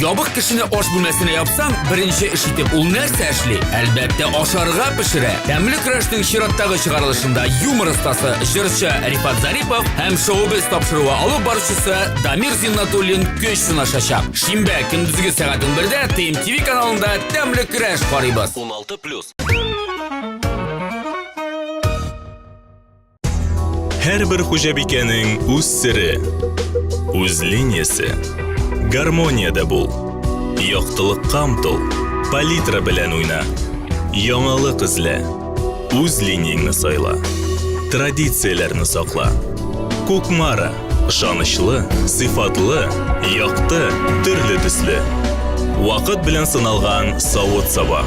Ябык кешене аш бүлмәсенә япсаң, беренче эш итеп ул нәрсә эшли? Әлбәттә, ашарга пешерә. Тәмле көрәшнең чираттагы чыгарылышында юмор остасы, җырчы Рифат Зарипов һәм шоу-без тапшыруы алып баручысы Дамир Зиннатуллин көч сынашачак. Шимбә көндезге сәгать 11-дә ТМТV каналында Тәмле көрәш карыйбыз. 16 плюс. Һәрбер хуҗабикәнең үз сере, үз линиясе. Гармониядә бул. Яктылыкка омтыл. Палитра белән уйна. Яңалык эзлә. Үз линияңне сайла. Традицияләрне сакла. Кукмара. Ышанычлы, сыйфатлы, якты, төрле төсле. Вакыт белән сыналган савыт-саба.